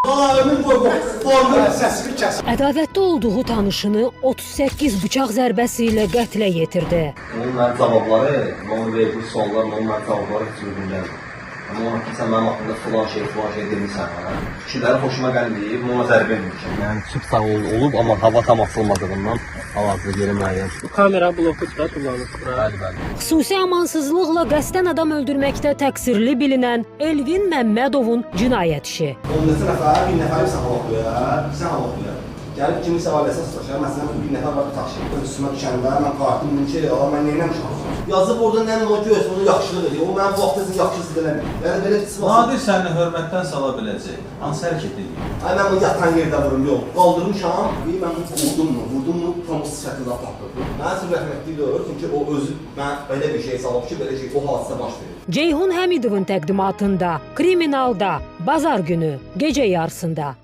Valla ömür boyu formu səsini kəs. Ədavətli olduğu tanışını 38 bıçaq zərbəsi ilə qətlə yetirdi. Onun mənim cavabları, onun verdiyi suallar, onun mənim cavabları heç uyğun gəlmir. Amma ona ki, sən mənim haqqımda filan şey, filan şey demisən hə. Fikirləri xoşuma gəlməyib, mən ona zərbə endirmişəm. Yəni sübh sağ olub, amma hava tam açılmadığından hal-hazırda yeri müəyyən. Bu kamera bloku da kullanılır bura. Bəli, bəli. Xüsusi amansızlıqla qəsdən adam öldürməkdə təqsirli bilinən Elvin Məmmədovun cinayət işi. 10 neçə nəfər, bir nəfər sən hava qoyar, sən hava qoyar. Gəlib kimisə var əsas tutar. Məsələn, bir nəfər var tutaq ki, üstümə düşəndə mən qayıtdım dedim ki, "Ala mən nə etmişəm?" Yazıb orada nə o görsün, onu yaxşılıq eləyir. O mənim bu vaxtı yaxşısı eləmir. Yəni belə pis vaxt. Nadir səni hörmətdən sala biləcək. Hansı hərəkət edir? Ay mən bunu yatan yerdə vurum, yox. Qaldırmışam, bir mən bunu vurdum mu, vurdum mu, tam şəkildə patladı. Mən üçün rəhmətli deyil, çünki o özü mən belə bir şey salıb ki, belə şey o hadisə baş verir. Ceyhun Həmidovun təqdimatında Kriminalda bazar günü gecə yarısında.